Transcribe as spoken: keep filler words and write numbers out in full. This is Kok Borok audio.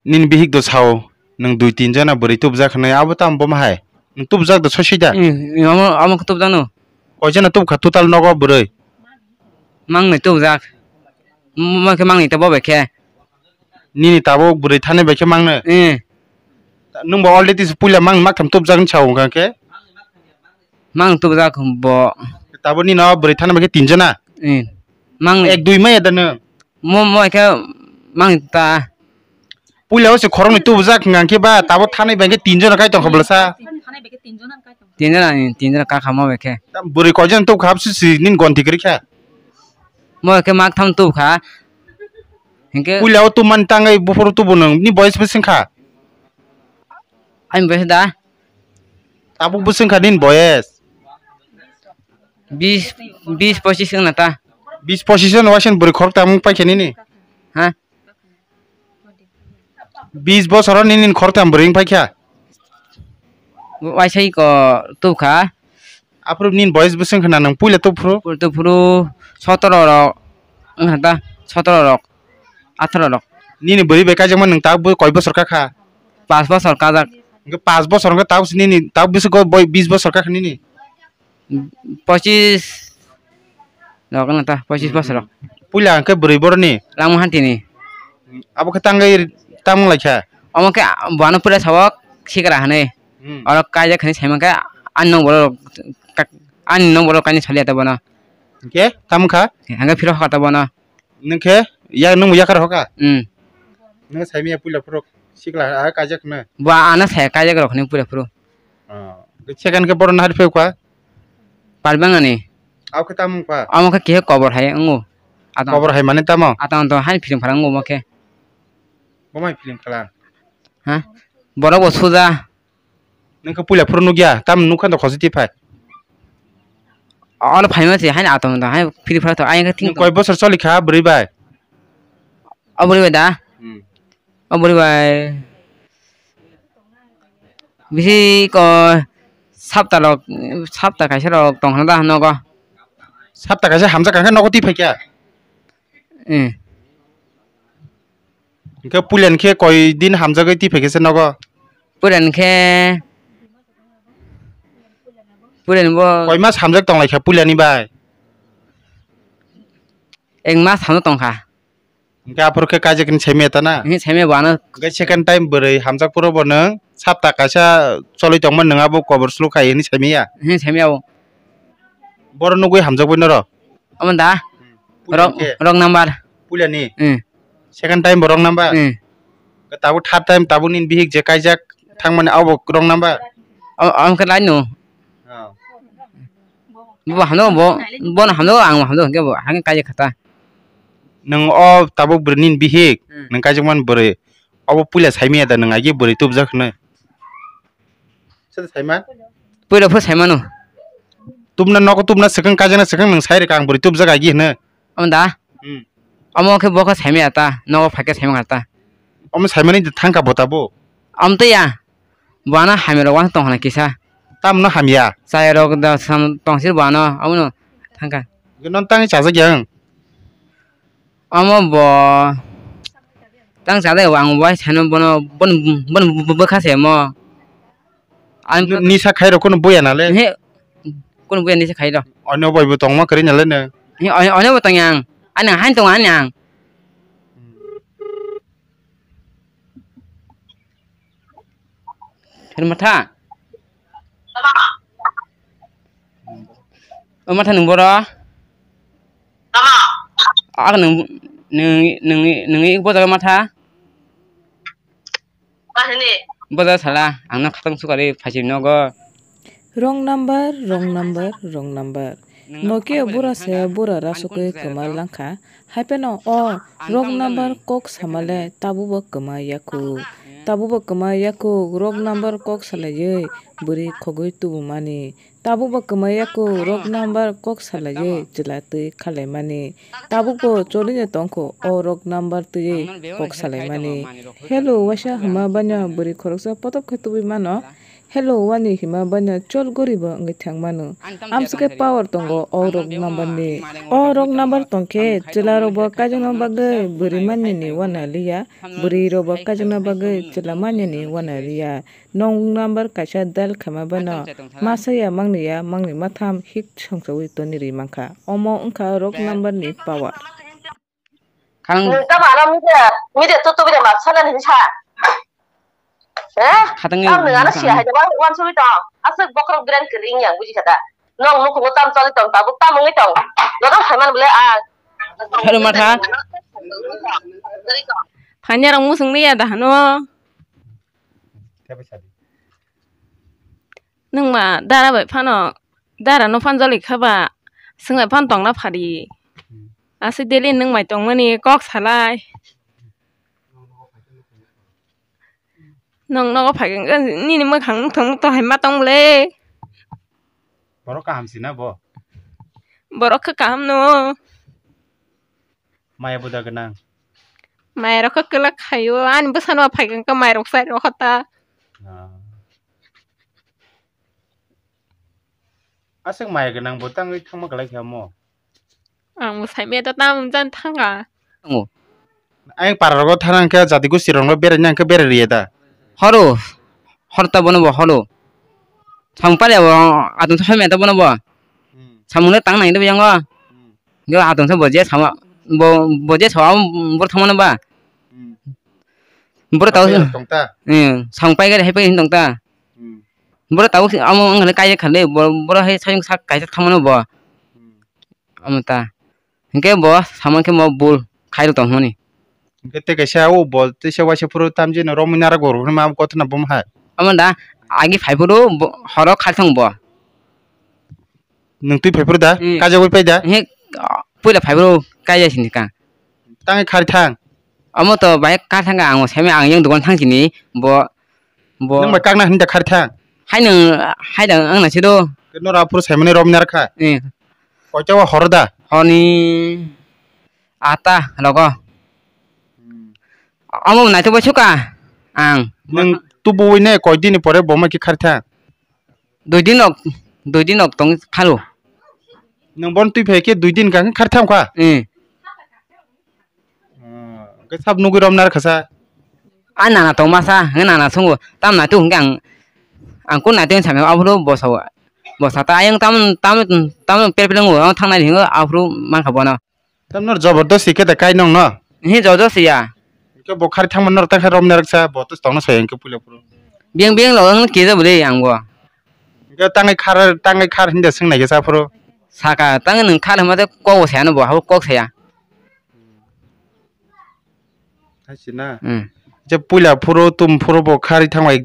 Nini bihik do sao, nwng dui tin jona bwrwi tubujak hwnwi, abo tamo bomo hai? Nwng tubujak do soi soi da? Hmm, omo, omo khe tubujak no. Koi jona tubukha total nogo bwrwi? Mangnwi tubujak. Mo khe mangnwi ta bo bai khe. Nini tabuk bwrwi thani bai khe mangnwi? Hmm. Nwng bo already puila mang maktham tubujak ni sao wngkha khe? Mang tubujak bo. Tabuk nini o bwrwi thani bai khe tin jona? Hmm. Mang. Ek dui maya da nwng? Mo, mo khe mang ta. Puila o se khoroknwi tubujak hwnka khe ba, tabuk thanai bai khe tin jona kai tongkha bwlasa. Tin jona ni, tin jona ka kha mo bai khe. Bwrwi koi jona tubukha hapsi si nini gonti kwrwi kha. Mo khe mak tham tubukha. Hinkhe puila o tubmani tangwi buphuru tubu nwng, ni boyes bwswng kha? Ani boyes da? Tabuk bwswng kha nini boyes? Bis, bis pochis wngna ta. Bis pochis wngna waisa bwrwi khoroktham wng paikha nini? Ha? Bis bosoro nini khoroktham bwrwi wng paikha? Waisa iko tubkha. Aphuru nini boyes bwswng khna nwng puila tubphuru? Puila tubphuru sotoro rok wngkha ta, sotoro rok, atharo rok. Nini bwrwi bai kaijakma nwng tabuk koi bosor kakha? Pas bosor kajak. Hwnkhe pas bosor hwnkhe tabuk se nini tabuk bwswk boi bis bosor kakha nini? Pochis rok wngkha ta, pochis bosor rok. Puila hwnkhe bwrwi boroni? Langma hantini. Abo khe tangwi tamo wnglaikha? Omo khe bo ano puila sao sikra hwnwi. Hmm. Oro kaijak hwnwi saimankhe ani nokbar rok, ani nokbar rok kainwi saliya ta bono. Hwnkhe tamo kha? Hwnkhe phiro hoka ta bono. Nwng khe ya, nwng bo yakar hoka? Hmm. Nwng saimaya puila phuru sikla ha kaijak hwnwi? Bo ano saya kaijak rok hwnwi puila phuru. Oh. Second khe bono nahar phiyok kha? Parbeng ani. Abo khe tamo wngkha? Omo khe kihe kobor hai wngo. Atang. Kobor hai mane tamo? Atang to hai film phala wngo omo khe. Bo mai film phala? Ha? Borok bo suja. Nwng khe puila phuru nukya, tam nukha da khositi phai. Ono phaima se haino atom da hai phiri phara to ayang thing. Nwng koi bosor choli kha bwrwi bai? O bwrwi bai da? Hmm. O bwrwi bai. Bisi ko sapta rok, sapta kaisa rok tong hwnda nogo. Sapta kaisa hamjak kha khe nogo twi phai kha? Hmm. Hwnkhe puilan khe koi din hamjagwi twi phaikhe se nogo? Puilan khe, puilan bo koi mas hamjak tonglaikha puilani bai? Ek mas hamjak tongkha. Hwnkhe aphuru khe kaijak hwnwi saimaya ta na? Hwnwi saimaya bo ano. Hwnkhe second time bwrwi hamjak phuru bo nwng sapta kaisa cholwi tongma nwng abo kobor slu khai hwnwi saimaya? Hwnwi saimaya bo. Boro nugwi hamjakbai norok? Omo da? Hmm. Rok, puilani khe? Rok number. Puilani? Hmm. Second time bo wrong number? Hmm. Tabuk third time tabuk nini bihik je kaijak thangmani abo wrong number? O, omo khe line no. Oh. Bo hamno bo, bono hamno ang hamno hwnkhe bo hangkhe kaijak kha ta. Nwng o tabuk bwrwi nini bihik, hmm, nwng kaijakmani bwrwi. Obo puila saimaya da nwng agi bwrwi tubujak hwnwi? Soda saima? Puila phuru saimano. Tubna nogo tubna swkang kaijakna swkang nwng sai rwkha ang bwrwi tubujak agi hwnwi. Omo da? Hmm. Omo khe bo khe saimaya ta, nogo phaikhe saimang ta. Omo saimani thangkha bo tabuk? Omo tei ya. Bo ano hamya rok uansuk tong hwnwi kisa. Tamno hamya? Chaya rok da sam tong sir bo ano, abono thangkha. Non tangwi chajak ya ang? Omo bo tang chajak ya, ang bai sano bono, bono, bono bwkha se mo. Ang nisa khai rok kono boya nale? He, kono boya nisa khai rok. Onyo bai bo tongma kwrwi nale ne? He, onyo, onyo bo tong yang. Ani hain tong ani ang. Matha. O matha nwng boro? Tamo? Ak nwng, nwng, nwng, nwng ik bojago matha? Bahini. Bojago sala, ang no khatang sukari phaisi nogo. Wrong number, wrong number, wrong number. Nokia bura se bura rasukwi kwma langkha. Haipeno o wrong number kok samale tabukbo kwma yakuk. Tabukbo kwma yakuk wrong number kok salaiwi bwrwi khogwi tubumani. Tabukbo kwma yakuk wrong number kok salaiwi chwla twi khalaimani. Tabukbo cholino tongkho o wrong number twiwi kok salaimani. Hello, waisa hwnma baino bwrwi khoroksa potop khe tubui mano. Hello, wani hima bana chol goribo wngwi thang mano. Amswkhe power tongo o rok number ni. O rok number tongkhe chwla rokbo kaijakna bagwi bwrwi manyani wana liya, bwrwi rokbo kaijakna bagwi chwla manyani wana liya. Nong number kaisa dial khaima bano masa ya mangni ya mangni matham hik songchawi toni ri mankha. Omo wngkha rok number ni power. Khang. Nwng tamo ano media, media to tubui de mak sana hinsa. Eh? Khatangni Ang nwng ano siya hai de wan wan sui tong. Aswk bokrok brand kering yang buji kata. Nong nukhungo tam choli tong tabuk tam wngwi tong. Nodong hai man bole a. Hello, matha. Phanya rong musung ni ya dah no. Nwng ma dara bai phano, dara no phan joli kha ba, swng bai phan tongna phari. Hmm. Aswk daily nwng mai tongmani kok salai. Nwng nogo phai khe nini mwkhang mukthang mukthang hai ma tong le. Borok kaham sina bo? Borok khe kaham no. Maya buda gwnang. Mairok khe kwlak khaio, ani bwsano phai khe mairok sai rokha ta. Ah. Aswk maya gwnang bo tangwi thangma kwlai kha mo. Ang bo sai maya ta tam jan thanga. Tango. Ayang para rogo thana hwnkhe jati gosti rokno berai nang khe berai riya da. Horo. Hor ta bono bo horo. Samung pale bo atung thai maya ta bono bo. Hmm. Samung le tang nang de yango. Hmm. Yo atungsa bo je sama, bo, bo je sama bor thangmano ba. Hmm. Bor tau. Sampai tong ta. Eh, sampai gari hai pai tong ta. Hmm. Bor tau amo ang le kai khale, bor, bor hai sayung sak kai thangmano bo. Hmm. Amo ta. Hingke bo sama ke mo bul khai tong honi. Hingke te kaisa o bo te se waisa phuru tamjino romwi narak bo rwphani ma kothona bum hai. Amo da agi phai phuru bo, horo khai thang bo. Nwng twi phai phuru da? Hmm. Kaijagwi pai da? He, puila phai phuru kaijak sini ka. Tangwi khari thang. Amo to bai ka thang ka ang semi ang yang dukan thang sini bo, bo. Nwng bai kakna hinda khari thang. Hai nwng, hai da ang na sido. Nora phuru saimani romwi narak kha. Eh. Koita wa horo da? Honi ata logo. Hmm. Amo naitok bai suka ang. Nwng tubuwi ne koi dini pore bo ma ki khari thang? Dui din rok, dui din rok tong khalo. Nwng bon twi phai khe dui din ka khari thang kha? Eh. Hwnkhe sab nugwi romnar khasa. A nana tong masa, hwnkhe nana sungo. Tam naitok hwnkhe ang, ang kun naitok sakhe aphuru bosa, bosa ta ayang tam, tam, tam per per ngo, ang thangnai hingo aphuru mankha bono. Tamno jobordosti khe da kai nongno? Hi jobordosti ya. Hwnkhe bo khari thangma norok ta khe romni rwksa bo to tongna sai hwnkhe puila phuru. Biyang biyang lo ang kisa bwrwi ang bo. Hwnkhe tangwi khar, tangwi khar hinda swngnai kisa phuru. Saka tangwi nwng khar hwnba tei kok bo saya no bo habo kok saya. Hai sina. Hmm. Je puila phuru tum phuru bo khari thangma.